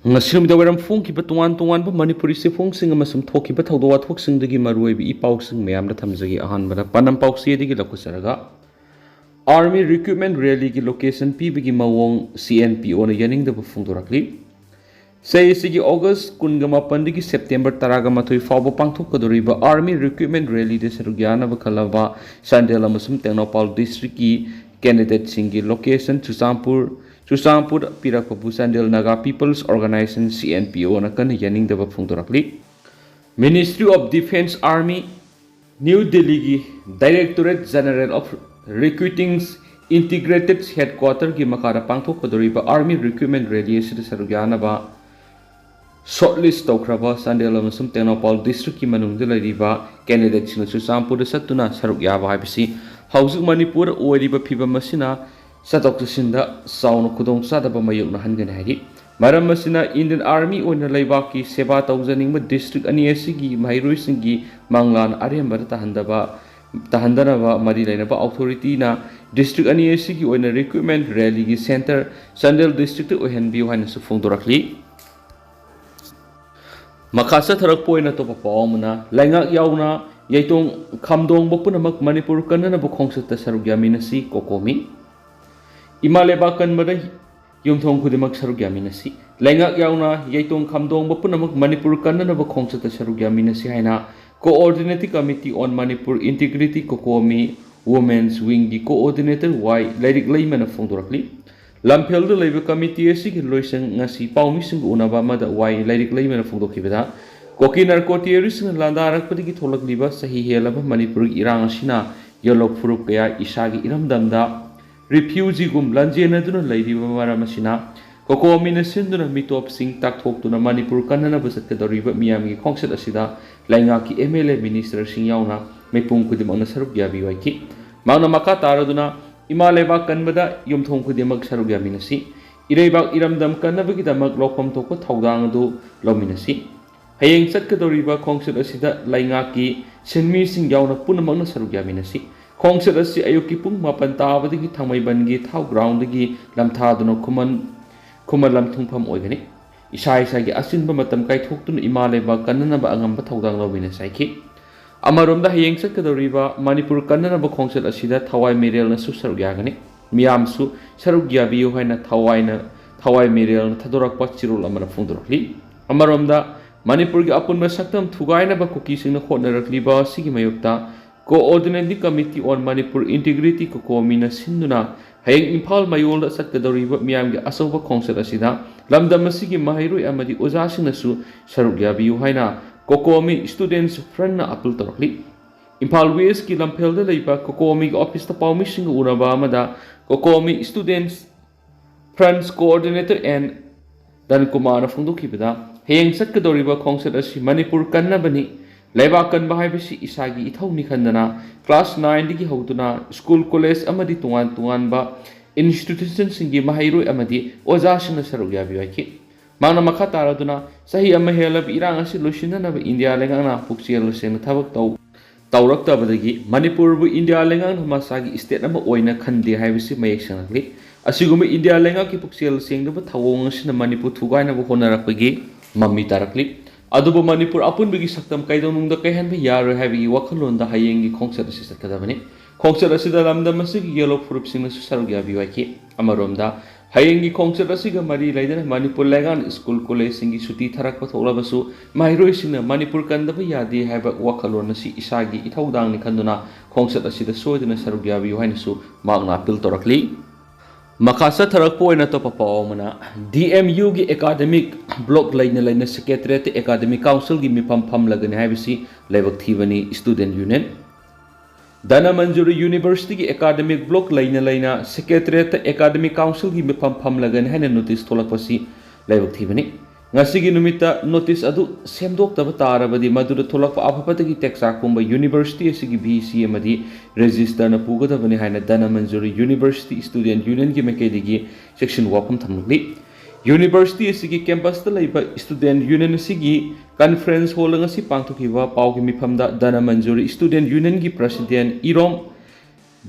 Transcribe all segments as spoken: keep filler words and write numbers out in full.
ꯉꯁꯤ ꯅꯨꯃꯤꯗꯥꯡ ꯋꯥꯏꯔꯝ ꯐꯣꯡꯈꯤꯕ ꯇꯣꯉꯥꯟ ꯇꯣꯉꯥꯟꯕ ꯃꯅꯤꯄꯨꯔꯤ ꯆꯦꯐꯣꯡꯁꯤꯡ ꯑꯃꯁꯨꯡ ꯊꯣꯛꯈꯤꯕ ꯊꯧꯗꯣꯛ ꯋꯥꯊꯣꯛꯁꯤꯡꯗꯒꯤ ꯃꯔꯨꯑꯣꯏꯕ ꯏ ꯄꯥꯎꯁꯤꯡ ꯃꯌꯥꯝꯗ ꯊꯝꯖꯒꯦ꯫ ꯑꯍꯥꯟꯕꯗ ꯄꯥꯟꯗꯝ ꯄꯥꯎꯆꯦꯗꯒꯤ ꯂꯧꯈꯠꯆꯔꯒ, Army Recruitment Rally ꯒꯤ location ꯄꯤꯕꯒꯤ ꯃꯑꯣꯡ C N P O ꯅ ꯌꯥꯅꯤꯡꯗꯕ ꯐꯣꯡꯗꯣꯔꯛꯂꯤ꯫ ꯆꯍꯤ ꯑꯁꯤꯒꯤ August ꯀꯨꯟꯒ ꯃꯥꯄꯟꯗꯒꯤ September ꯇꯔꯥꯒ ꯃꯥꯊꯣꯏ ꯐꯥꯎꯕ ꯄꯥꯡꯊꯣꯛꯀꯗꯧꯔꯤꯕ Army Recruitment Rally ꯗ ꯁꯔꯨꯛ ꯌꯥꯅꯕ ꯈꯜꯂꯕ ꯆꯥꯟꯗꯦꯜ ꯑꯃꯁꯨꯡ ꯇꯦꯡꯅꯧꯄꯥꯜ district ꯀꯤ candidate ꯁꯤꯡꯒꯤ location Churachandpur, Churachandpur ꯄꯤꯔꯛꯄꯕꯨ Chandel Naga People's Organisation, C N P O ꯅ ꯀꯟꯅ ꯌꯥꯅꯤꯡꯗꯕ ꯐꯣꯡꯗꯣꯔꯛꯂꯤ꯫ Ministry of Defence, Army, New Delhi ꯒꯤ Directorate General of Recruiting's Integrated Headquarter ꯒꯤ ꯃꯈꯥꯗ ꯄꯥꯡꯊꯣꯛꯀꯗꯧꯔꯤꯕ Army Recruitment Rally ꯑꯁꯤꯗ ꯁꯔꯨꯛ ꯌꯥꯅꯕ shortlist ꯇꯧꯈ꯭ꯔꯕ ꯆꯥꯟꯗꯦꯜ ꯑꯃꯁꯨꯡ ꯇꯦꯡꯅꯧꯄꯥꯜ district ꯀꯤ ꯃꯅꯨꯡꯗ ꯂꯩꯔꯤꯕ candidate ꯁꯤꯡꯅ ꯆꯨꯔꯆꯥꯟꯄꯨꯔꯗ ꯆꯠꯇꯨꯅ ꯁꯔꯨꯛ ꯌꯥꯕ ꯍꯥꯏꯕꯁꯤ ꯍꯧꯖꯤꯛ ꯃꯅꯤꯄꯨꯔꯗ ꯑꯣꯏꯔꯤꯕ ꯐꯤꯕꯝ ꯑꯁꯤꯅ ꯆꯠꯊꯣꯛ ꯆꯠꯁꯤꯟꯗ ꯆꯥꯎꯅ ꯈꯨꯗꯣꯡꯆꯥꯗꯕ ꯃꯥꯌꯣꯛꯅꯍꯟꯒꯅꯤ ꯍꯥꯏꯔꯤ꯫ ꯃꯔꯝ ꯑꯁꯤꯅ Indian Army ꯑꯣꯏꯅ ꯂꯩꯕꯥꯛꯀꯤ ꯁꯦꯕꯥ ꯇꯧꯖꯅꯤꯡꯕ district ꯑꯅꯤ ꯑꯁꯤꯒꯤ ꯃꯍꯩꯔꯣꯏꯁꯤꯡꯒꯤ ꯃꯪꯂꯥꯟ ꯑꯔꯦꯝꯕꯗ ꯇꯥꯍꯟꯗꯕ, ꯇꯥꯍꯟꯗꯅꯕ ꯃꯔꯤ ꯂꯩꯅꯕ authority ꯅ district ꯑꯅꯤ ꯑꯁꯤꯒꯤ ꯑꯣꯏꯅ recruitment rally ꯒꯤ centre ꯆꯥꯟꯗꯦꯜ district ꯇ ꯑꯣꯏꯍꯟꯕꯤꯌꯨ ꯍꯥꯏꯅꯁꯨ ꯐꯣꯡꯗꯣꯔꯛꯂꯤ꯫ ꯃꯈꯥ ꯆꯠꯊꯔꯛꯄ ꯑꯣꯏꯅ ꯑꯇꯣꯞꯄ ꯄꯥꯎ ꯑꯃꯅ, ꯂꯩꯉꯥꯛ ꯌꯥꯎꯅ ꯌꯩꯇꯣꯡ ꯈꯥꯝꯗꯣꯡꯕ ꯄꯨꯝꯅꯃꯛ ꯃꯅꯤꯄꯨꯔ ꯀꯟꯅꯅꯕ ꯈꯣꯡꯆꯠꯇ ꯁꯔꯨꯛ ꯌꯥꯃꯤꯟꯅꯁꯤ, ꯀꯣꯀꯣꯃꯤ꯫ ꯏꯃꯥ ꯂꯩꯕꯥꯛ ꯀꯟꯕꯗ ꯌꯨꯝꯊꯣꯡ ꯈꯨꯗꯤꯡꯃꯛ ꯁꯔꯨꯛ ꯌꯥꯃꯤꯟꯅꯁꯤ꯫ ꯂꯩꯉꯥꯛ ꯌꯥꯎꯅ ꯌꯩꯇꯣꯡ ꯈꯥꯝꯗꯣꯡꯕ ꯄꯨꯝꯅꯃꯛ ꯃꯅꯤꯄꯨꯔ ꯀꯟꯅꯅꯕ ꯈꯣꯡꯆꯠꯇ ꯁꯔꯨꯛ ꯌꯥꯃꯤꯟꯅꯁꯤ ꯍꯥꯏꯅ Coordinating Committee on Manipur Integrity, ꯀꯣꯀꯣꯃꯤ, Women's Wing ꯒꯤ coordinator ꯋꯥꯏ ꯂꯥꯏꯔꯤꯛ ꯂꯩꯃꯅ ꯐꯣꯡꯗꯣꯔꯛꯂꯤ꯫ ꯂꯝꯐꯦꯜꯗ ꯂꯩꯕ committee ꯑꯁꯤꯒꯤ ꯂꯣꯏꯁꯪ ꯉꯁꯤ ꯄꯥꯎꯃꯤꯁꯤꯡꯒ ꯎꯅꯕ ꯑꯃꯗ ꯋꯥꯏ ꯂꯥꯏꯔꯤꯛ ꯂꯩꯃꯅ ꯐꯣꯡꯗꯣꯛꯈꯤꯕꯗ, ꯀꯨꯀꯤ narco terrorist ꯁꯤꯡꯅ ꯂꯥꯟꯗꯥꯔꯛꯄꯗꯒꯤ ꯊꯣꯛꯂꯛꯂꯤꯕ ꯆꯍꯤ ꯍꯦꯜꯂꯕ ꯃꯅꯤꯄꯨꯔꯒꯤ ꯏꯔꯥꯡ ꯑꯁꯤꯅ ꯌꯦꯜꯂꯣ ꯐꯨꯔꯨꯞ ꯀꯌꯥ ꯏꯁꯥꯒꯤ ꯏꯔꯝꯗꯝꯗ refugee ꯒꯨꯝ ꯂꯥꯟꯖꯦꯟꯅꯗꯨꯅ ꯂꯩꯔꯤꯕ ꯃꯔꯝ ꯑꯁꯤꯅ ꯀꯣꯀꯣꯃꯤꯅ ꯁꯤꯟꯗꯨꯅ ꯃꯤꯇꯣꯞꯁꯤꯡ ꯇꯥꯛꯊꯣꯛꯇꯨꯅ ꯃꯅꯤꯄꯨꯔ ꯀꯟꯅꯅꯕ ꯆꯠꯀꯗꯧꯔꯤꯕ ꯃꯤꯌꯥꯝꯒꯤ ꯈꯣꯡꯆꯠ ꯑꯁꯤꯗ ꯂꯩꯉꯥꯛꯀꯤ M L A, minister ꯁꯤꯡ ꯌꯥꯎꯅ ꯃꯤꯄꯨꯝ ꯈꯨꯗꯤꯡꯃꯛꯅ ꯁꯔꯨꯛ ꯌꯥꯕꯤꯌꯨ ꯍꯥꯏꯈꯤ꯫ ꯃꯍꯥꯛꯅ ꯃꯈꯥ ꯇꯥꯔꯗꯨꯅ, ꯏꯃꯥ ꯂꯩꯕꯥꯛ ꯀꯟꯕꯗ ꯌꯨꯝꯊꯣꯡ ꯈꯨꯗꯤꯡꯃꯛ ꯁꯔꯨꯛ ꯌꯥꯃꯤꯟꯅꯁꯤ꯫ ꯏꯔꯩꯕꯥꯛ ꯏꯔꯝꯗꯝ ꯀꯟꯅꯕꯒꯤꯗꯃꯛ ꯂꯧꯐꯝ ꯊꯣꯛꯄ ꯊꯧꯗꯥꯡ ꯑꯗꯨ ꯂꯧꯃꯤꯟꯅꯁꯤ꯫ ꯍꯌꯦꯡ ꯆꯠꯀꯗꯧꯔꯤꯕ ꯈꯣꯡꯆꯠ ꯑꯁꯤꯗ ꯂꯩꯉꯥꯛꯀꯤ ꯁꯤꯟꯃꯤꯁꯤꯡ ꯌꯥꯎꯅ ꯄꯨꯝꯅꯃꯛꯅ ꯁꯔꯨꯛ ꯌꯥꯃꯤꯟꯅꯁꯤ꯫ ꯈꯣꯡꯆꯠ ꯑꯁꯤ ꯑꯌꯨꯛꯀꯤ ꯄꯨꯡ ꯃꯥꯄꯟ ꯇꯥꯕꯗꯒꯤ ꯊꯥꯡꯃꯩꯕꯟꯒꯤ ꯊꯥꯎ ground ꯗꯒꯤ ꯂꯝꯊꯥꯗꯨꯅ ꯈꯨꯃꯟ, ꯈꯨꯃꯟ ꯂꯝ ꯊꯨꯡꯐꯝ ꯑꯣꯏꯒꯅꯤ꯫ ꯏꯁꯥ ꯏꯁꯥꯒꯤ ꯑꯆꯤꯟꯕ ꯃꯇꯝ ꯀꯥꯏꯊꯣꯛꯇꯨꯅ ꯏꯃꯥ ꯂꯩꯕꯥꯛ ꯀꯟꯅꯅꯕ ꯑꯉꯝꯕ ꯊꯧꯗꯥꯡ ꯂꯧꯃꯤꯟꯅꯁꯤ ꯍꯥꯏꯈꯤ꯫ ꯑꯃꯔꯣꯝꯗ, ꯍꯌꯦꯡ ꯆꯠꯀꯗꯧꯔꯤꯕ ꯃꯅꯤꯄꯨꯔ ꯀꯟꯅꯅꯕ ꯈꯣꯡꯆꯠ ꯑꯁꯤꯗ ꯊꯋꯥꯏ ꯃꯤꯔꯦꯜꯅꯁꯨ ꯁꯔꯨꯛ ꯌꯥꯒꯅꯤ꯫ ꯃꯤꯌꯥꯝꯁꯨ ꯁꯔꯨꯛ ꯌꯥꯕꯤꯌꯨ ꯍꯥꯏꯅ ꯊꯋꯥꯏꯅ, ꯊꯋꯥꯏ ꯃꯤꯔꯦꯜꯅ ꯊꯥꯗꯣꯔꯛꯄ ꯆꯤꯔꯣꯜ ꯑꯃꯅ ꯐꯣꯡꯗꯣꯔꯛꯂꯤ꯫ ꯑꯃꯔꯣꯝꯗ, ꯃꯅꯤꯄꯨꯔꯒꯤ ꯑꯄꯨꯟꯕ ꯁꯛꯇꯝ ꯊꯨꯒꯥꯏꯅꯕ ꯀꯨꯀꯤꯁꯤꯡꯅ ꯍꯣꯠꯅꯔꯛꯂꯤꯕ ꯑꯁꯤꯒꯤ ꯃꯥꯌꯣꯛꯇ Coordinating Committee on Manipur Integrity, ꯀꯣꯀꯣꯃꯤꯅ ꯁꯤꯟꯗꯨꯅ ꯍꯌꯦꯡ ꯏꯝꯐꯥꯜ ꯃꯌꯣꯜꯗ ꯆꯠꯀꯗꯧꯔꯤꯕ ꯃꯤꯌꯥꯝꯒꯤ ꯑꯆꯧꯕ ꯈꯣꯡꯆꯠ ꯑꯁꯤꯗ ꯂꯝꯗꯝ ꯑꯁꯤꯒꯤ ꯃꯍꯩꯔꯣꯏ ꯑꯃꯗꯤ ꯑꯣꯖꯥꯁꯤꯡꯅꯁꯨ ꯁꯔꯨꯛ ꯌꯥꯕꯤꯌꯨ ꯍꯥꯏꯅ ꯀꯣꯀꯣꯃꯤ Students Frontꯅ ꯑꯥꯄꯤꯜ ꯇꯧꯔꯛꯂꯤ꯫ ꯏꯝꯐꯥꯜ Westꯀꯤ ꯂꯝꯐꯦꯜꯗ ꯂꯩꯕ ꯀꯣꯀꯣꯃꯤꯒꯤ ꯑꯣꯐꯤꯁꯇ ꯄꯥꯎꯃꯤꯁꯤꯡꯒ ꯎꯅꯕ ꯑꯃꯗ ꯀꯣꯀꯣꯃꯤ Students Front's Coordinator ꯑꯦꯟ ꯙꯟꯀꯨꯃꯥꯔꯅ ꯐꯣꯡꯗꯣꯛꯈꯤꯕꯗ, ꯍꯌꯦꯡ ꯆꯠꯀꯗꯧꯔꯤꯕ ꯈꯣꯡꯆꯠ ꯑꯁꯤ ꯃꯅꯤꯄꯨꯔ ꯀꯟꯅꯕꯅꯤ꯫ ꯂꯩꯕꯥꯛ ꯀꯟꯕ ꯍꯥꯏꯕꯁꯤ ꯏꯁꯥꯒꯤ ꯏꯊꯧꯅꯤ ꯈꯟꯗꯅ class nineꯗꯒꯤ ꯍꯧꯗꯨꯅ school, college ꯑꯃꯗꯤ ꯇꯣꯉꯥꯟ ꯇꯣꯉꯥꯟꯕ institutionꯁꯤꯡꯒꯤ ꯃꯍꯩꯔꯣꯏ ꯑꯃꯗꯤ ꯑꯣꯖꯥꯁꯤꯡꯅ ꯁꯔꯨꯛ ꯌꯥꯕꯤꯌꯨ ꯍꯥꯏꯈꯤ꯫ ꯃꯍꯥꯛꯅ ꯃꯈꯥ ꯇꯥꯔꯗꯨꯅ, ꯆꯍꯤ ꯑꯃ ꯍꯦꯜꯂꯕ ꯏꯔꯥꯡ ꯑꯁꯤ ꯂꯣꯏꯁꯤꯟꯅꯅꯕ ꯏꯟꯗꯤꯌꯥ ꯂꯩꯉꯥꯛꯅ ꯄꯨꯛꯆꯦꯜ ꯁꯦꯡꯅ ꯊꯕꯛ ꯇꯧ-, ꯇꯧꯔꯛꯇꯕꯗꯒꯤ ꯃꯅꯤꯄꯨꯔꯕꯨ ꯏꯟꯗꯤꯌꯥ ꯂꯩꯉꯥꯛꯅ ꯃꯁꯥꯒꯤ state ꯑꯃ ꯑꯣꯏꯅ ꯈꯟꯗꯦ ꯍꯥꯏꯕꯁꯤ ꯃꯌꯦꯛ ꯁꯦꯡꯂꯛꯂꯤ꯫ ꯑꯁꯤꯒꯨꯝꯕ ꯏꯟꯗꯤꯌꯥ ꯂꯩꯉꯥꯛꯀꯤ ꯄꯨꯛꯆꯦꯜ ꯁꯦꯡꯗꯕ ꯊꯧꯑꯣꯡ ꯑꯁꯤꯅ ꯃꯅꯤꯄꯨꯔ ꯊꯨꯒꯥꯏꯅꯕ ꯍꯣꯠꯅꯔꯛꯄꯒꯤ ꯃꯃꯤ ꯇꯥꯔꯛꯂꯤ꯫ ꯑꯗꯨꯕꯨ ꯃꯅꯤꯄꯨꯔ ꯑꯄꯨꯟꯕꯒꯤ ꯁꯛꯇꯝ ꯀꯩꯗꯧꯅꯨꯡꯗ ꯀꯥꯏꯍꯟꯕ ꯌꯥꯔꯣꯏ ꯍꯥꯏꯕꯒꯤ ꯋꯥꯈꯜꯂꯣꯟꯗ ꯍꯌꯦꯡꯒꯤ ꯈꯣꯡꯆꯠ ꯑꯁꯤ ꯆꯠꯀꯗꯕꯅꯤ꯫ ꯈꯣꯡꯆꯠ ꯑꯁꯤꯗ ꯂꯝꯗꯝ ꯑꯁꯤꯒꯤ ꯌꯦꯜꯂꯣ ꯐꯨꯔꯨꯞꯁꯤꯡꯅꯁꯨ ꯁꯔꯨꯛ ꯌꯥꯕꯤꯌꯨ ꯍꯥꯏꯈꯤ꯫ ꯑꯃꯔꯣꯝꯗ, ꯍꯌꯦꯡꯒꯤ ꯈꯣꯡꯆꯠ ꯑꯁꯤꯒ ꯃꯔꯤ ꯂꯩꯅꯅ ꯃꯅꯤꯄꯨꯔ ꯂꯩꯉꯥꯛꯅ school, collegeꯁꯤꯡꯒꯤ ꯁꯨꯇꯤ ꯊꯥꯔꯛꯄ ꯊꯣꯛꯂꯕꯁꯨ ꯃꯍꯩꯔꯣꯏꯁꯤꯡꯅ ꯃꯅꯤꯄꯨꯔ ꯀꯟꯗꯕ ꯌꯥꯗꯦ ꯍꯥꯏꯕ ꯋꯥꯈꯜꯂꯣꯟ ꯑꯁꯤ ꯏꯁꯥꯒꯤ ꯏꯊꯧꯗꯥꯡꯅꯤ ꯈꯟꯗꯨꯅ ꯈꯣꯡꯆꯠ ꯑꯁꯤꯗ ꯁꯣꯏꯗꯅ ꯁꯔꯨꯛ ꯌꯥꯕꯤꯌꯨ ꯍꯥꯏꯅꯁꯨ ꯃꯍꯥꯛꯅ ꯑꯥꯄꯤꯜ ꯇꯧꯔꯛꯂꯤ꯫ ꯃꯈꯥ ꯆꯠꯊꯔꯛꯄ ꯑꯣꯏꯅ ꯑꯇꯣꯞꯄ ꯄꯥꯎ ꯑꯃꯅ, DMUꯒꯤ academic block ꯂꯩꯅ ꯂꯩꯅ Secretariatꯇ Academic Councilꯒꯤ ꯃꯤꯐꯝ ꯐꯝꯂꯒꯅꯤ ꯍꯥꯏꯕꯁꯤ ꯂꯥꯏꯕꯛ ꯊꯤꯕꯅꯤ꯫ Student Union Dhanamanjuri Universityꯒꯤ academic block ꯂꯩꯅ ꯂꯩꯅ Secretariatꯇ Academic Councilꯒꯤ ꯃꯤꯐꯝ ꯐꯝꯂꯒꯅꯤ ꯍꯥꯏꯅ notice ꯊꯣꯛꯂꯛꯄꯁꯤ ꯂꯥꯏꯕꯛ ꯊꯤꯕꯅꯤ꯫ ꯉꯁꯤꯒꯤ ꯅꯨꯃꯤꯠꯇ notice ꯑꯗꯨ ꯁꯦꯝꯗꯣꯛꯇꯕ ꯇꯥꯔꯕꯗꯤ ꯃꯗꯨꯗ ꯊꯣꯛꯂꯛꯄ ꯑꯐꯕꯇꯒꯤ ꯇꯦꯛꯆꯥꯛ ꯄꯨꯝꯕ University ꯑꯁꯤꯒꯤ VC ꯑꯃꯗꯤ Registrarꯅ ꯄꯨꯒꯗꯕꯅꯤ ꯍꯥꯏꯅ ꯙꯅꯃꯟꯖꯨꯔꯤ University Student Unionꯒꯤ ꯃꯥꯏꯀꯩꯗꯒꯤ ꯆꯦꯛꯁꯤꯟ ꯋꯥꯐꯝ ꯊꯝꯂꯛꯂꯤ꯫ University ꯑꯁꯤꯒꯤ campusꯇ ꯂꯩꯕ Student Union ꯑꯁꯤꯒꯤ conference hall ꯉꯁꯤ ꯄꯥꯡꯊꯣꯛꯈꯤꯕ ꯄꯥꯎꯒꯤ ꯃꯤꯐꯝꯗ ꯙꯅꯃꯟꯖꯨꯔꯤ Student Unionꯒꯤ President ꯏꯔꯣꯝ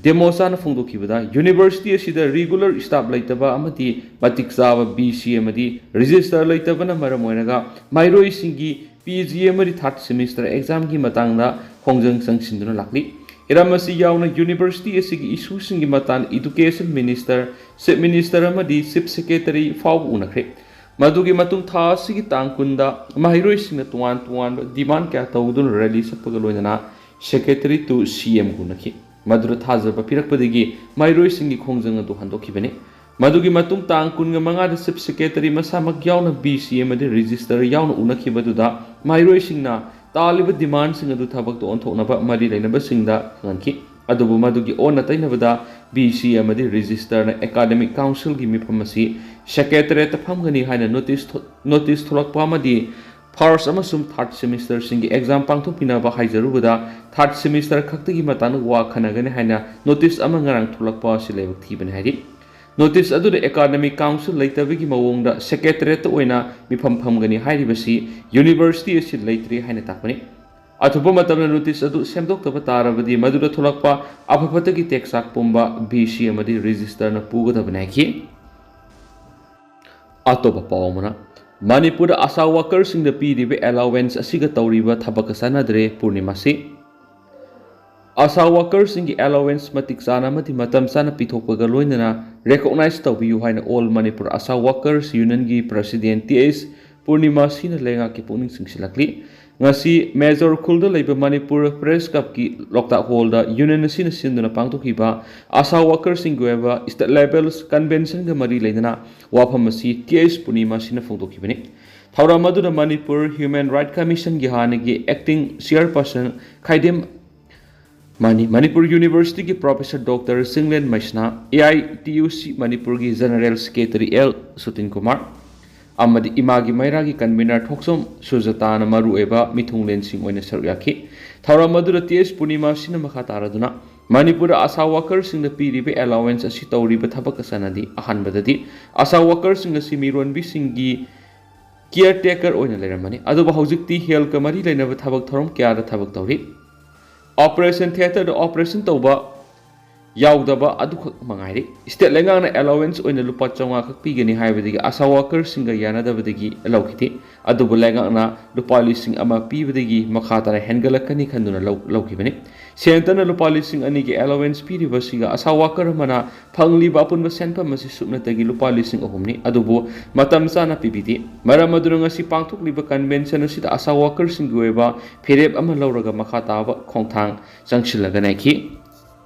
ꯗꯦꯃꯣꯁꯥꯅ ꯐꯣꯡꯗꯣꯛꯈꯤꯕꯗ, ꯌꯨꯅꯤꯚꯔꯁꯤꯇꯤ ꯑꯁꯤꯗ ꯔꯤꯒꯨꯂꯔ ꯁ꯭ꯇꯥꯐ ꯂꯩꯇꯕ ꯑꯃꯗꯤ ꯃꯇꯤꯛ ꯆꯥꯕ ꯕꯤ ꯁꯤ ꯑꯃꯗꯤ ꯔꯦꯖꯤꯁꯇꯔ ꯂꯩꯇꯕꯅ ꯃꯔꯝ ꯑꯣꯏꯔꯒ ꯃꯍꯩꯔꯣꯏꯁꯤꯡꯒꯤ ꯄꯤ ꯖꯤ ꯑꯃꯗꯤ ꯊꯥꯔꯠ ꯁꯦꯃꯤꯁꯇꯔ ꯑꯦꯛꯖꯥꯝꯒꯤ ꯃꯇꯥꯡꯗ ꯈꯣꯡꯖꯪ ꯆꯪꯁꯤꯟꯗꯨꯅ ꯂꯥꯛꯂꯤ꯫ ꯍꯤꯔꯝ ꯑꯁꯤ ꯌꯥꯎꯅ ꯌꯨꯅꯤꯚꯔꯁꯤꯇꯤ ꯑꯁꯤꯒꯤ ꯏꯁꯨꯁꯤꯡꯒꯤ ꯃꯇꯥꯡꯗ ꯏꯗꯨꯀꯦꯁꯟ ꯃꯤꯅꯤꯁꯇꯔ, ꯆꯤꯐ ꯃꯤꯅꯤꯁꯇꯔ ꯑꯃꯗꯤ ꯆꯤꯐ ꯁꯦꯀ꯭ꯔꯦꯇꯔꯤ ꯐꯥꯎꯕ ꯎꯅꯈ꯭ꯔꯦ꯫ ꯃꯗꯨꯒꯤ ꯃꯇꯨꯡ ꯊꯥ ꯑꯁꯤꯒꯤ ꯇꯥꯡ ꯀꯨꯟꯗ ꯃꯍꯩꯔꯣꯏꯁꯤꯡꯅ ꯇꯣꯉꯥꯟ ꯇꯣꯉꯥꯟꯕ ꯗꯤꯃꯥꯟ ꯀꯌꯥ ꯇꯧꯗꯨꯅ ꯔꯦꯂꯤ ꯆꯠꯄꯒ ꯂꯣꯏꯅꯅ ꯁꯦꯀ꯭ꯔꯦꯇꯔꯤ ꯇꯨ ꯁꯤ ꯑꯦꯝ ꯎꯅꯈꯤ꯫ ꯃꯗꯨꯗ ꯊꯥꯖꯕ ꯄꯤꯔꯛꯄꯗꯒꯤ ꯃꯍꯩꯔꯣꯏꯁꯤꯡꯒꯤ ꯈꯣꯡꯖꯪ ꯑꯗꯨ ꯍꯟꯗꯣꯛꯈꯤꯕꯅꯤ꯫ ꯃꯗꯨꯒꯤ ꯃꯇꯨꯡ ꯇꯥꯡ ꯀꯨꯟꯒ ꯃꯉꯥꯗ ꯆꯤꯐ ꯁꯦꯀ꯭ꯔꯦꯇꯔꯤ ꯃꯁꯥꯃꯛ ꯌꯥꯎꯅ ꯕꯤ ꯁꯤ ꯑꯃꯗꯤ ꯔꯦꯖꯤꯁꯇꯔ ꯌꯥꯎꯅ ꯎꯅꯈꯤꯕꯗꯨꯗ ꯃꯍꯩꯔꯣꯏꯁꯤꯡꯅ ꯇꯥꯜꯂꯤꯕ ꯗꯤꯃꯥꯟꯁꯤꯡ ꯑꯗꯨ ꯊꯕꯛꯇ ꯑꯣꯟꯊꯣꯛꯅꯕ ꯃꯔꯤ ꯂꯩꯅꯕꯁꯤꯡꯗ ꯈꯪꯍꯟꯈꯤ꯫ ꯑꯗꯨꯕꯨ ꯃꯗꯨꯒꯤ ꯑꯣꯟꯅ ꯇꯩꯅꯕꯗ ꯕꯤ ꯁꯤ ꯑꯃꯗꯤ ꯔꯦꯖꯤꯁꯇꯔꯅ ꯑꯦꯀꯥꯗꯃꯤꯛ ꯀꯥꯎꯟꯁꯤꯜꯒꯤ ꯃꯤꯐꯝ ꯑꯁꯤ ꯁꯦꯀ꯭ꯔꯦꯇꯔꯦꯠꯇ ꯐꯝꯒꯅꯤ ꯍꯥꯏꯅ ꯅꯣꯇꯤꯁ ꯊꯣ-, ꯅꯣꯇꯤꯁ ꯊꯣꯛꯂꯛꯄ ꯑꯃꯗꯤ ꯐꯥꯔꯁ ꯑꯃꯁꯨꯡ ꯊꯥꯔꯠ ꯁꯦꯃꯤꯁꯇꯔꯁꯤꯡꯒꯤ ꯑꯦꯛꯖꯥꯝ ꯄꯥꯡꯊꯣꯛꯄꯤꯅꯕ ꯍꯥꯏꯖꯔꯨꯕꯗ ꯊꯥꯔꯠ ꯁꯦꯃꯤꯁꯇꯔ ꯈꯛꯇꯒꯤ ꯃꯇꯥꯡꯗ ꯋꯥ ꯈꯟꯅꯒꯅꯤ ꯍꯥꯏꯅ ꯅꯣꯇꯤꯁ ꯑꯃ ꯉꯔꯥꯡ ꯊꯣꯛꯂꯛꯄ ꯑꯁꯤ ꯂꯥꯏꯕꯛ ꯊꯤꯕꯅꯤ ꯍꯥꯏꯔꯤ꯫ ꯅꯣꯇꯤꯁ ꯑꯗꯨꯗ ꯑꯦꯀꯥꯗꯃꯤꯛ ꯀꯥꯎꯟꯁꯤꯜ ꯂꯩꯇꯕꯒꯤ ꯃꯑꯣꯡꯗ ꯁꯦꯀ꯭ꯔꯦꯇꯔꯦꯠꯇ ꯑꯣꯏꯅ ꯃꯤꯐꯝ ꯐꯝꯒꯅꯤ ꯍꯥꯏꯔꯤꯕꯁꯤ ꯌꯨꯅꯤꯚꯔꯁꯤꯇꯤ ꯑꯁꯤ ꯂꯩꯇ꯭ꯔꯦ ꯍꯥꯏꯅ ꯇꯥꯛꯄꯅꯤ꯫ ꯑꯊꯨꯕ ꯃꯇꯝꯗ ꯅꯣꯇꯤꯁ ꯑꯗꯨ ꯁꯦꯝꯗꯣꯛꯇꯕ ꯇꯥꯔꯕꯗꯤ ꯃꯗꯨꯗ ꯊꯣꯛꯂꯛꯄ ꯑꯐ ꯐꯠꯇꯒꯤ ꯇꯦꯛꯆꯥꯛ ꯄꯨꯝꯕ ꯕꯤ ꯁꯤ ꯑꯃꯗꯤ ꯔꯦꯖꯤꯁꯇꯔꯅ ꯄꯨꯒꯗꯕꯅꯤ ꯍꯥꯏꯈꯤ꯫ ꯑꯇꯣꯞꯄ ꯄꯥꯎ ꯑꯃꯅ, ꯃꯅꯤꯄꯨꯔꯗ ꯑꯁꯥ ꯋꯥꯀꯔꯁꯤꯡꯗ ꯄꯤꯔꯤꯕ ꯑꯦꯂꯥꯋꯦꯟꯁ ꯑꯁꯤꯒ ꯇꯧꯔꯤꯕ ꯊꯕꯛꯀ ꯆꯥꯟꯅꯗ꯭ꯔꯦ ꯄꯨꯔꯅꯤꯃꯥꯁꯤ꯫ ꯑꯁꯥ ꯋꯥꯀꯔꯁꯤꯡꯒꯤ ꯑꯦꯂꯥꯋꯦꯟꯁ ꯃꯇꯤꯛ ꯆꯥꯅ ꯑꯃꯗꯤ ꯃꯇꯝ ꯆꯥꯅ ꯄꯤꯊꯣꯛꯄꯒ ꯂꯣꯏꯅꯅ ꯔꯦꯀꯣꯛꯅꯥꯏꯖ ꯇꯧꯕꯤꯌꯨ ꯍꯥꯏꯅ ꯑꯣꯜ ꯃꯅꯤꯄꯨꯔ ꯑꯁꯥ ꯋꯥꯀꯔꯁ ꯌꯨꯅꯤꯌꯟꯒꯤ ꯄ꯭ꯔꯁꯤꯗꯦꯟ ꯇꯤ ꯑꯩꯆ ꯄꯨꯔꯅꯤꯃꯥꯁꯤꯅ ꯂꯩꯉꯥꯛꯀꯤ ꯄꯨꯛꯅꯤꯡ ꯆꯤꯡꯁꯤꯜꯂꯛꯂꯤ꯫ ꯉꯁꯤ ꯃꯦꯖꯣꯔ ꯈꯨꯜꯗ ꯂꯩꯕ ꯃꯅꯤꯄꯨꯔ ꯄ꯭ꯔꯦꯁ ꯀ꯭ꯂꯕꯀꯤ ꯂꯣꯛꯇꯥꯛ ꯍꯣꯜꯗ ꯌꯨꯅꯤꯌꯟ ꯑꯁꯤꯅ ꯁꯤꯟꯗꯨꯅ ꯄꯥꯡꯊꯣꯛꯈꯤꯕ ꯑꯁꯥ ꯋꯥꯀꯔꯁꯤꯡꯒꯤ ꯑꯣꯏꯕ ꯁ꯭ꯇꯦꯠ ꯂꯦꯚꯦꯜ ꯀꯟꯚꯦꯟꯁꯟꯒ ꯃꯔꯤ ꯂꯩꯅꯅ ꯋꯥꯐꯝ ꯑꯁꯤ ꯇꯤ ꯑꯩꯆ ꯄꯨꯔꯅꯤꯃꯥꯁꯤꯅ ꯐꯣꯡꯗꯣꯛꯈꯤꯕꯅꯤ꯫ ꯊꯧꯔꯝ ꯑꯗꯨꯗ ꯃꯅꯤꯄꯨꯔ ꯍ꯭ꯌꯨꯃꯦꯟ ꯔꯥꯏꯠ ꯀꯃꯤꯁꯟꯒꯤ ꯍꯥꯟꯅꯒꯤ ꯑꯦꯛꯇꯤꯡ ꯆꯤꯌꯔꯄꯔꯁꯟ ꯈꯥꯏꯗꯦꯝ ꯃꯅꯤ-, ꯃꯅꯤꯄꯨꯔ ꯌꯨꯅꯤꯚꯔꯁꯤꯇꯤꯒꯤ ꯄ꯭ꯔꯣꯐꯦꯁꯔ ꯗꯣꯛꯇꯔ ꯆꯤꯡꯂꯦꯟ ꯃꯩꯁꯅꯥ, A I T U C ꯃꯅꯤꯄꯨꯔꯒꯤ general secretary L Sutin Kumar ꯑꯃꯗꯤ ꯏꯃꯥꯒꯤ ꯃꯩꯔꯥꯒꯤ ꯀꯟꯚꯤꯅꯔ ꯊꯣꯛꯆꯣꯝ ꯁꯨꯖꯇꯥꯅ ꯃꯔꯨꯑꯣꯏꯕ ꯃꯤꯊꯨꯡꯂꯦꯟꯁꯤꯡ ꯑꯣꯏꯅ ꯁꯔꯨꯛ ꯌꯥꯈꯤ꯫ ꯊꯧꯔꯝ ꯑꯗꯨꯗ ꯇꯤ ꯑꯩꯆ ꯄꯨꯔꯅꯤꯃꯥꯁꯤꯅ ꯃꯈꯥ ꯇꯥꯔꯗꯨꯅ ꯃꯅꯤꯄꯨꯔꯗ ꯑꯁꯥ ꯋꯥꯀꯔꯁꯤꯡꯗ ꯄꯤꯔꯤꯕ ꯑꯦꯂꯥꯋꯦꯟꯁ ꯑꯁꯤ ꯇꯧꯔꯤꯕ ꯊꯕꯛꯀ ꯆꯥꯟꯅꯗꯦ꯫ ꯑꯍꯥꯟꯕꯗꯗꯤ ꯑꯁꯥ ꯋꯥꯀꯔꯁꯤꯡ ꯑꯁꯤ ꯃꯤꯔꯣꯟꯕꯤꯁꯤꯡꯒꯤ ꯀꯤꯌꯔ ꯇꯦꯀꯔ ꯑꯣꯏꯅ ꯂꯩꯔꯝꯕꯅꯤ, ꯑꯗꯨꯕꯨ ꯍꯧꯖꯤꯛꯇꯤ ꯍꯦꯜꯊꯀ ꯃꯔꯤ ꯂꯩꯅꯕ ꯊꯕꯛ ꯊꯧꯔꯝ ꯀꯌꯥꯗ ꯊꯕꯛ ꯇꯧꯔꯤ꯫ ꯑꯣꯄꯔꯦꯁꯟ ꯊꯤꯌꯦꯇꯔꯗ ꯑꯣꯄꯔꯦꯁꯟ ꯇꯧꯕ ꯌꯥꯎꯗꯕ ꯑꯗꯨꯈꯛ ꯃꯉꯥꯏꯔꯦ꯫ ꯁ꯭ꯇꯦꯠ ꯂꯩꯉꯥꯛꯅ ꯑꯦꯂꯥꯋꯦꯟꯁ ꯑꯣꯏꯅ ꯂꯨꯄꯥ ꯆꯥꯝꯃꯉꯥ ꯈꯛ ꯄꯤꯒꯅꯤ ꯍꯥꯏꯕꯗꯒꯤ ꯑꯁꯥ ꯋꯥꯀꯔꯁꯤꯡꯒ ꯌꯥꯅꯗꯕꯗꯒꯤ ꯂꯧꯈꯤꯗꯦ꯫ ꯑꯗꯨꯕꯨ ꯂꯩꯉꯥꯛꯅ ꯂꯨꯄꯥ ꯂꯤꯁꯤꯡ ꯑꯃ ꯄꯤꯕꯗꯒꯤ ꯃꯈꯥ ꯇꯥꯅ ꯍꯦꯟꯒꯠꯂꯛꯀꯅꯤ ꯈꯟꯗꯨꯅ ꯂꯧ-, ꯂꯧꯈꯤꯕꯅꯤ꯫ ꯁꯦꯟꯇꯔꯅ ꯂꯨꯄꯥ ꯂꯤꯁꯤꯡ ꯑꯅꯤꯒꯤ ꯑꯦꯂꯥꯋꯦꯟꯁ ꯄꯤꯔꯤꯕꯁꯤꯒ ꯑꯁꯥ ꯋꯥꯀꯔ ꯑꯃꯅ ꯐꯪꯂꯤꯕ ꯑꯄꯨꯟꯕ ꯁꯦꯟꯐꯝ ꯑꯁꯤ ꯁꯨꯞꯅꯇꯒꯤ ꯂꯨꯄꯥ ꯂꯤꯁꯤꯡ ꯑꯍꯨꯝꯅꯤ꯫ ꯑꯗꯨꯕꯨ ꯃꯇꯝ ꯆꯥꯅ ꯄꯤꯕꯤꯗꯦ꯫ ꯃꯔꯝ ꯑꯗꯨꯅ ꯉꯁꯤ ꯄꯥꯡꯊꯣꯛꯂꯤꯕ ꯀꯟꯚꯦꯟꯁꯟ ꯑꯁꯤꯗ ꯑꯁꯥ ꯋꯥꯀꯔꯁꯤꯡꯒꯤ ꯑꯣꯏꯕ ꯐꯤꯔꯦꯞ ꯑꯃ ꯂꯧꯔꯒ ꯃꯈꯥ ꯇꯥꯕ ꯈꯣꯡꯊꯥꯡ ꯆꯪꯁꯤꯜꯂꯒꯅꯤ ꯍꯥꯏꯈꯤ꯫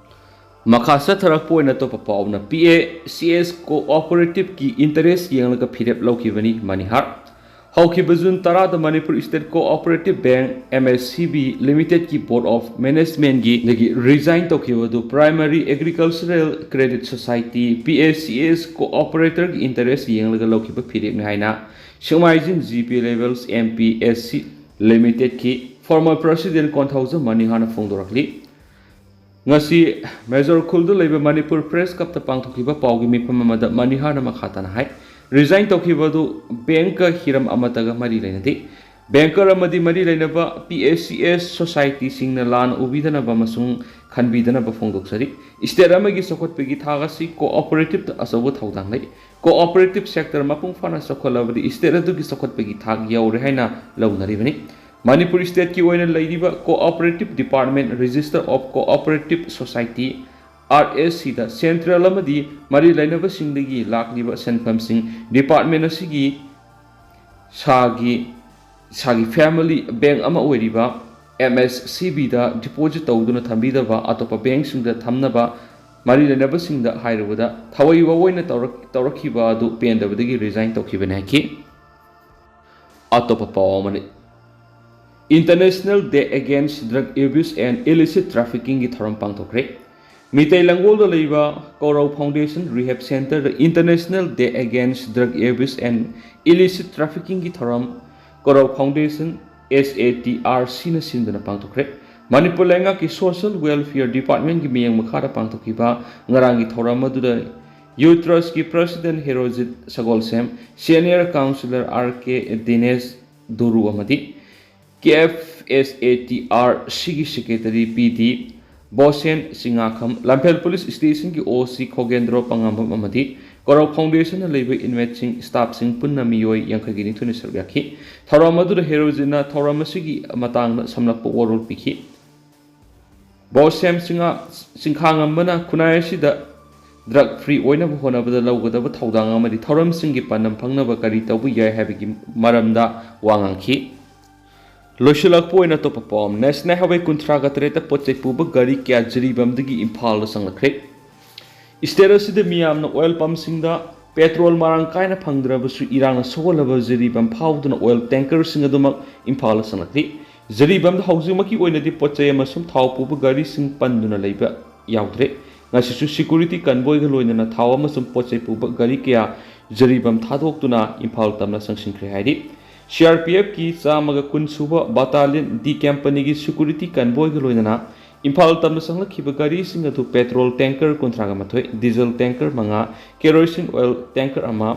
ꯃꯈꯥ ꯆꯠꯊꯔꯛꯄ ꯑꯣꯏꯅ ꯑꯇꯣꯞꯄ ꯄꯥꯎꯅ ꯄꯤ ꯑꯦ ꯁꯤ ꯑꯦꯁ ꯀꯣꯑꯣꯄꯔꯦꯇꯤꯚꯀꯤ ꯏꯟꯇꯔꯦꯁ ꯌꯦꯡꯂꯒ ꯐꯤꯔꯦꯞ ꯂꯧꯈꯤꯕꯅꯤ ꯃꯅꯤꯍꯥꯔ꯫ ꯍꯧꯈꯤꯕ ꯖꯨꯟ ꯇꯔꯥꯗ Manipur state cooperative bank, M S C B ꯂꯤꯃꯤꯇꯦꯗꯀꯤ board of ꯃꯦꯅꯦꯖꯃꯦꯟꯒꯤ ꯗꯒꯤ ꯔꯤꯖꯥꯏꯟ ꯇꯧꯈꯤꯕ ꯑꯗꯨ ꯄ꯭ꯔꯥꯏꯃꯔꯤ ꯑꯦꯒ꯭ꯔꯤꯀꯜꯆꯔꯦꯜ ꯀ꯭ꯔꯦꯗꯤꯠ ꯁꯣꯁꯥꯏꯇꯤ, ꯄꯤ ꯑꯦ ꯁꯤ ꯑꯦꯁ ꯀꯣꯑꯣꯄꯔꯦꯇꯔꯒꯤ ꯏꯟꯇꯔꯦꯁ ꯌꯦꯡꯂꯒ ꯂꯧꯈꯤꯕ ꯐꯤꯔꯦꯞꯅꯤ ꯍꯥꯏꯅ ꯁꯦꯛꯃꯥꯏꯖꯤꯡ G P ꯂꯦꯕꯦꯜꯁ M P S C ꯂꯤꯃꯤꯇꯦꯗꯀꯤ former president Konthoujam ꯃꯅꯤꯍꯥꯔꯅ ꯐꯣꯡꯗꯣꯔꯛꯂꯤ꯫ ꯉꯁꯤ ꯃꯦꯖꯣꯔ ꯈꯨꯜꯗ ꯂꯩꯕ ꯃꯅꯤꯄꯨꯔ ꯄ꯭ꯔꯦꯁ ꯀ꯭ꯂꯕꯇ ꯄꯥꯡꯊꯣꯛꯈꯤꯕ ꯄꯥꯎꯒꯤ ꯃꯤꯐꯝ ꯑꯃꯗ ꯃꯅꯤꯍꯥꯔꯅ ꯃꯈꯥ ꯇꯥꯅ ꯍꯥꯏ, ꯔꯤꯖꯥꯏꯟ ꯇꯧꯈꯤꯕ ꯑꯗꯨ ꯕꯦꯡꯛꯀ ꯍꯤꯔꯝ ꯑꯃꯠꯇꯒ ꯃꯔꯤ ꯂꯩꯅꯗꯦ꯫ ꯕꯦꯡꯀꯔ ꯑꯃꯗꯤ ꯃꯔꯤ ꯂꯩꯅꯕ ꯄꯤ ꯑꯦ ꯁꯤ ꯑꯦꯁ ꯁꯣꯁꯥꯏꯇꯤꯁꯤꯡꯅ ꯂꯥꯟꯅ ꯎꯕꯤꯗꯅꯕ ꯑꯃꯁꯨꯡ ꯈꯟꯕꯤꯗꯅꯕ ꯐꯣꯡꯗꯣꯛꯆꯔꯤ꯫ ꯁ꯭ꯇꯦꯠ ꯑꯃꯒꯤ ꯆꯥꯎꯈꯠꯄꯒꯤ ꯊꯥꯛ ꯑꯁꯤ ꯀꯣꯑꯣꯄꯔꯦꯇꯤꯚꯇ ꯑꯆꯧꯕ ꯊꯧꯗꯥꯡ ꯂꯩ꯫ ꯀꯣꯑꯣꯄꯔꯦꯇꯤꯚ ꯁꯦꯛꯇꯔ ꯃꯄꯨꯡ ꯐꯥꯅ ꯆꯥꯎꯈꯠꯂꯕꯗꯤ ꯁ꯭ꯇꯦꯠ ꯑꯗꯨꯒꯤ ꯆꯥꯎꯈꯠꯄꯒꯤ ꯊꯥꯛ ꯌꯧꯔꯦ ꯍꯥꯏꯅ ꯂꯧꯅꯔꯤꯕꯅꯤ꯫ ꯃꯅꯤꯄꯨꯔ ꯁ꯭ꯇꯦꯠꯀꯤ ꯑꯣꯏꯅ ꯂꯩꯔꯤꯕ cooperative department, registrar of cooperative society, R S ꯁꯤꯗ ꯁꯦꯟꯇ꯭ꯔꯦꯜ ꯑꯃꯗꯤ ꯃꯔꯤ ꯂꯩꯅꯕꯁꯤꯡꯗꯒꯤ ꯂꯥꯛꯂꯤꯕ ꯁꯦꯟꯐꯝꯁꯤꯡ ꯗꯤꯄꯥꯔꯠꯃꯦꯟꯠ ꯑꯁꯤꯒꯤ ꯁꯥꯒꯤ, ꯁꯥꯒꯤ ꯐꯦꯃꯤꯂꯤ ꯕꯦꯡꯛ ꯑꯃ ꯑꯣꯏꯔꯤꯕ ꯑꯦꯝ ꯑꯦꯁ ꯁꯤ ꯕꯤꯗ ꯗꯤꯄꯣꯖꯤꯠ ꯇꯧꯗꯨꯅ ꯊꯝꯕꯤꯗꯕ, ꯑꯇꯣꯞꯄ ꯕꯦꯡꯛꯁꯤꯡꯗ ꯊꯝꯅꯕ ꯃꯔꯤ ꯂꯩꯅꯕꯁꯤꯡꯗ ꯍꯥꯏꯔꯨꯕꯗ ꯊꯑꯣꯏ ꯋꯥꯑꯣꯏꯅ ꯇꯧꯔꯛ-, ꯇꯧꯔꯛꯈꯤꯕ ꯑꯗꯨ ꯄꯦꯟꯗꯕꯗꯒꯤ ꯔꯤꯖꯥꯏꯟ ꯇꯧꯈꯤꯕꯅꯤ ꯍꯥꯏꯈꯤ꯫ ꯑꯇꯣꯞꯄ ꯄꯥꯎ ꯑꯃꯅꯤ꯫ International Day Against Drug Abuse and Illicit Traffickingꯒꯤ ꯊꯧꯔꯝ ꯄꯥꯡꯊꯣꯛꯈ꯭ꯔꯦ꯫ ꯃꯤꯇꯩ ꯂꯪꯒꯣꯜꯗ ꯂꯩꯕ ꯀꯧꯔꯧ ꯐꯥꯎꯟꯗꯦꯁꯟ ꯔꯤꯍꯦꯕ ꯁꯦꯟꯇꯔꯗ International Day Against Drug Abuse and Illicit Traffickingꯒꯤ ꯊꯧꯔꯝ ꯀꯧꯔꯧ foundation, S A T R ꯁꯤꯅ ꯁꯤꯟꯗꯨꯅ ꯄꯥꯡꯊꯣꯛꯈ꯭ꯔꯦ꯫ ꯃꯅꯤꯄꯨꯔ ꯂꯩꯉꯥꯛꯀꯤ ꯁꯣꯁꯤꯌꯦꯜ ꯋꯦꯜꯐꯤꯌꯔ ꯗꯤꯄꯥꯔꯠꯃꯦꯟꯒꯤ ꯃꯤꯠꯌꯦꯡ ꯃꯈꯥꯗ ꯄꯥꯡꯊꯣꯛꯈꯤꯕ ꯉꯔꯥꯡꯒꯤ ꯊꯧꯔꯝ ꯑꯗꯨꯗ ꯌꯨ ꯇ꯭ꯔꯁꯀꯤ president Herojit Sagolsem, senior councillor R K Dinesh Duru ꯑꯃꯗꯤ K F S A T R ꯁꯤꯒꯤ secretary P D Bosen Singhakham, Lamphel police ꯁ꯭ꯇꯦꯁꯟꯒꯤ ꯑꯣ ꯁꯤ ꯈꯣꯒꯦꯟꯗ꯭ꯔꯣ ꯄꯉꯥꯝꯕꯝ ꯑꯃꯗꯤ ꯀꯣꯔꯧ ꯐꯥꯎꯟꯗꯦꯁꯟꯗ ꯂꯩꯕ ꯏꯟꯃꯦꯠꯁꯤꯡ, ꯁ꯭ꯇꯥꯐꯁꯤꯡ ꯄꯨꯟꯅ ꯃꯤꯑꯣꯏ ꯌꯥꯡꯈꯩꯒ ꯅꯤꯊꯣꯏꯅ ꯁꯔꯨꯛ ꯌꯥꯈꯤ꯫ ꯊꯧꯔꯝ ꯑꯗꯨꯗ ꯍꯦꯔꯣꯖꯤꯟꯅ ꯊꯧꯔꯝ ꯑꯁꯤꯒꯤ ꯃꯇꯥꯡꯗ ꯁꯝꯂꯞꯄ ꯋꯥꯔꯣꯜ ꯄꯤꯈꯤ꯫ ꯕꯣꯁꯦꯝ ꯁꯤꯡꯉꯥ-, ꯁꯤꯡꯈꯥꯉꯝꯕꯅ ꯈꯨꯟꯅꯥꯏ ꯑꯁꯤꯗ ꯗ꯭ꯔꯒ ꯐ꯭ꯔꯤ ꯑꯣꯏꯅꯕ ꯍꯣꯠꯅꯕꯗ ꯂꯧꯒꯗꯕ ꯊꯧꯗꯥꯡ ꯑꯃꯗꯤ ꯊꯧꯔꯝꯁꯤꯡꯒꯤ ꯄꯥꯟꯗꯝ ꯐꯪꯅꯕ ꯀꯔꯤ ꯇꯧꯕ ꯌꯥꯏ ꯍꯥꯏꯕꯒꯤ ꯃꯔꯝꯗ ꯋꯥ ꯉꯥꯡꯈꯤ꯫ ꯂꯣꯏꯁꯤꯜꯂꯛꯄ ꯑꯣꯏꯅ ꯑꯇꯣꯞꯄ ꯄꯥꯎ ꯑꯃ, ꯅꯦꯁꯅꯦꯜ ꯍꯥꯏꯋꯦ ꯀꯨꯟꯊ꯭ꯔꯥꯒ ꯇꯔꯦꯠꯇ ꯄꯣꯠ ꯆꯩ ꯄꯨꯕ ꯒꯥꯔꯤ ꯀꯌꯥ ꯖꯤꯔꯤꯕꯥꯝꯗꯒꯤ ꯏꯝꯐꯥꯜꯗ ꯆꯪꯂꯛꯈ꯭ꯔꯦ꯫ ꯁ꯭ꯇꯦꯠ ꯑꯁꯤꯗ ꯃꯤꯌꯥꯝꯅ ꯑꯣꯏꯜ ꯄꯝꯁꯤꯡꯗ ꯄꯦꯇ꯭ꯔꯣꯜ ꯃꯔꯥꯡ ꯀꯥꯏꯅ ꯐꯪꯗ꯭ꯔꯕꯁꯨ ꯏꯔꯥꯡꯅ ꯁꯣꯛꯍꯜꯂꯕ ꯖꯤꯔꯤꯕꯥꯝ ꯐꯥꯎꯗꯨꯅ ꯑꯣꯏꯜ ꯇꯦꯡꯀꯔꯁꯤꯡ ꯑꯗꯨꯃꯛ ꯏꯝꯐꯥꯜꯗ ꯆꯪꯂꯛꯂꯤ꯫ ꯖꯤꯔꯤꯕꯥꯝꯗ ꯍꯧꯖꯤꯛꯃꯛꯀꯤ ꯑꯣꯏꯅꯗꯤ ꯄꯣꯠ ꯆꯩ ꯑꯃꯁꯨꯡ ꯊꯥꯎ ꯄꯨꯕ ꯒꯥꯔꯤꯁꯤꯡ ꯄꯟꯗꯨꯅ ꯂꯩꯕ ꯌꯥꯎꯗ꯭ꯔꯦ꯫ ꯉꯁꯤꯁꯨ ꯁꯦꯀ꯭ꯌꯨꯔꯤꯇꯤ ꯀꯟꯚꯣꯏꯒ ꯂꯣꯏꯅꯅ ꯊꯥꯎ ꯑꯃꯁꯨꯡ ꯄꯣꯠ ꯆꯩ ꯄꯨꯕ ꯒꯥꯔꯤ ꯀꯌꯥ ꯖꯤꯔꯤꯕꯥꯝ ꯊꯥꯗꯣꯛꯇꯨꯅ ꯏꯝꯐꯥꯜ ꯇꯝꯅ ꯆꯪꯁꯤꯟꯈ꯭ꯔꯦ ꯍꯥꯏꯔꯤ꯫ ꯁꯤ ꯑꯥꯔ ꯄꯤ ꯑꯦꯐꯀꯤ ꯆꯥꯝꯃꯒ ꯀꯨꯟ ꯁꯨꯕ ꯕꯇꯥꯂꯤꯌꯟ ꯗꯤ ꯀꯦꯝꯄꯅꯤꯒꯤ ꯁꯦꯀ꯭ꯌꯨꯔꯤꯇꯤ ꯀꯟꯚꯣꯏꯒ ꯂꯣꯏꯅꯅ ꯏꯝꯐꯥꯜ ꯇꯝꯅ ꯆꯪꯂꯛꯈꯤꯕ ꯒꯥꯔꯤꯁꯤꯡ ꯑꯗꯨ ꯄꯦꯇ꯭ꯔꯣꯜ ꯇꯦꯡꯀꯔ ꯀꯨꯟꯊ꯭ꯔꯥꯒ ꯃꯥꯊꯣꯏ, ꯗꯤꯖꯜ ꯇꯦꯡꯀꯔ ꯃꯉꯥ, ꯀꯦꯔꯣꯁꯤꯟ ꯑꯣꯏꯜ ꯇꯦꯡꯀꯔ ꯑꯃ,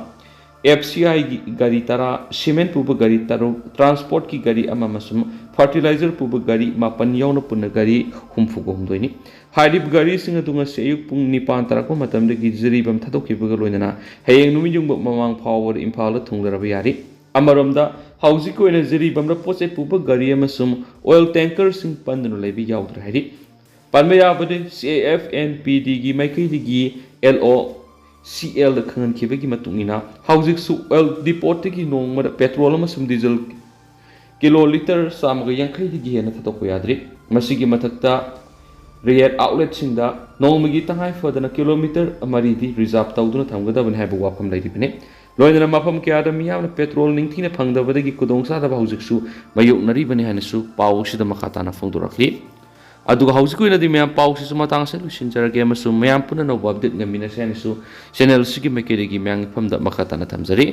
ꯑꯦꯐ ꯁꯤ ꯑꯥꯏꯒꯤ ꯒꯥꯔꯤ ꯇꯔꯥ, ꯁꯤꯃꯦꯟ ꯄꯨꯕ ꯒꯥꯔꯤ ꯇꯔꯨꯛ, ꯇ꯭ꯔꯥꯟꯁꯄꯣꯔꯠꯀꯤ ꯒꯥꯔꯤ ꯑꯃ ꯑꯃꯁꯨꯡ ꯐꯔꯇꯤꯂꯥꯏꯖꯔ ꯄꯨꯕ ꯒꯥꯔꯤ ꯃꯥꯄꯟ ꯌꯥꯎꯅ ꯄꯨꯟꯅ ꯒꯥꯔꯤ ꯍꯨꯝꯐꯨꯒ ꯍꯨꯝꯗꯣꯏꯅꯤ꯫ ꯍꯥꯏꯔꯤꯕ ꯒꯥꯔꯤꯁꯤꯡ ꯑꯗꯨ ꯉꯁꯤ ꯑꯌꯨꯛ ꯄꯨꯡ ꯅꯤꯄꯥꯟ ꯇꯥꯔꯛꯄ ꯃꯇꯝꯗꯒꯤ ꯖꯤꯔꯤꯕꯥꯝ ꯊꯥꯗꯣꯛꯈꯤꯕꯒ ꯂꯣꯏꯅꯅ ꯍꯌꯦꯡ ꯅꯨꯃꯤꯠ ꯌꯨꯡꯕ ꯃꯃꯥꯡ ꯐꯥꯎꯕꯗ ꯏꯝꯐꯥꯜꯗ ꯊꯨꯡꯂꯔꯕ ꯌꯥꯔꯤ꯫ ꯑꯃꯔꯣꯝꯗ, ꯍꯧꯖꯤꯛꯀꯤ ꯑꯣꯏꯅ ꯖꯤꯔꯤꯕꯥꯝꯗ ꯄꯣꯠ ꯆꯩ ꯄꯨꯕ ꯒꯥꯔꯤ ꯑꯃꯁꯨꯡ ꯑꯣꯏꯜ ꯇꯦꯡꯀꯔꯁꯤꯡ ꯄꯟꯗꯨꯅ ꯂꯩꯕ ꯌꯥꯎꯗ꯭ꯔꯦ ꯍꯥꯏꯔꯤ꯫ ꯄꯟꯕ ꯌꯥꯕꯗꯤ, ꯁꯤ ꯑꯦ ꯑꯦꯐ ꯑꯦꯟ ꯄꯤ ꯗꯤꯒꯤ ꯃꯥꯏꯀꯩꯗꯒꯤ ꯑꯦꯜ ꯑꯣ ꯁꯤ ꯑꯦꯜꯗ ꯈꯪꯍꯟꯈꯤꯕꯒꯤ ꯃꯇꯨꯡ ꯏꯟꯅ, ꯍꯧꯖꯤꯛꯁꯨ ꯑꯣꯏꯜ ꯗꯤꯄꯣꯠꯇꯒꯤ ꯅꯣꯡꯃꯗ ꯄꯦꯇ꯭ꯔꯣꯜ ꯑꯃꯁꯨꯡ ꯗꯤꯖꯜ ꯀꯤꯂꯣ ꯂꯤꯇꯔ ꯆꯥꯝꯃꯒ ꯌꯥꯡꯈꯩꯗꯒꯤ ꯍꯦꯟꯅ ꯊꯥꯗꯣꯛꯄ ꯌꯥꯗ꯭ꯔꯤ꯫ ꯃꯁꯤꯒꯤ ꯃꯊꯛꯇ, ꯔꯦꯠ ꯑꯥꯎꯠꯂꯦꯠꯁꯤꯡꯗ ꯅꯣꯡꯃꯒꯤ ꯇꯉꯥꯏ ꯐꯗꯅ ꯀꯤꯂꯣꯃꯤꯇꯔ ꯃꯔꯤꯗꯤ ꯔꯤꯖꯥꯔꯚ ꯇꯧꯗꯨꯅ ꯊꯝꯒꯗꯕꯅꯤ ꯍꯥꯏꯕ ꯋꯥꯐꯝ ꯂꯩꯔꯤꯕꯅꯤ꯫ ꯂꯣꯏꯅꯅ ꯃꯐꯝ ꯀꯌꯥꯗ ꯃꯤꯌꯥꯝꯅ ꯄꯦꯇ꯭ꯔꯣꯜ ꯅꯤꯡꯊꯤꯅ ꯐꯪꯗꯕꯗꯒꯤ ꯈꯨꯗꯣꯡꯆꯥꯗꯕ ꯍꯧꯖꯤꯛꯁꯨ ꯃꯥꯌꯣꯛꯅꯔꯤꯕꯅꯤ ꯍꯥꯏꯅꯁꯨ ꯄꯥꯎ ꯑꯁꯤꯗ ꯃꯈꯥ ꯇꯥꯅ ꯐꯣꯡꯗꯣꯔꯛꯂꯤ꯫ ꯑꯗꯨꯒ ꯍꯧꯖꯤꯛꯀꯤ ꯑꯣꯏꯅꯗꯤ ꯃꯌꯥꯝ ꯄꯥꯎꯁꯤꯁꯨ ꯃꯇꯥꯡ ꯑꯁꯤꯗ ꯂꯣꯏꯁꯤꯟꯖꯔꯒꯦ ꯑꯃꯁꯨꯡ ꯃꯌꯥꯝ ꯄꯨꯟꯅ ꯑꯅꯧꯕ ꯑꯞꯗꯦꯠ ꯉꯝꯃꯤꯟꯅꯁꯦ ꯍꯥꯏꯅꯁꯨ ꯆꯦꯅꯦꯜ ꯑꯁꯤꯒꯤ ꯃꯥꯏꯀꯩꯗꯒꯤ ꯃꯌꯥꯝꯒꯤ ꯃꯐꯝꯗ ꯃꯈꯥ ꯇꯥꯅ ꯊꯝꯖꯔꯤ꯫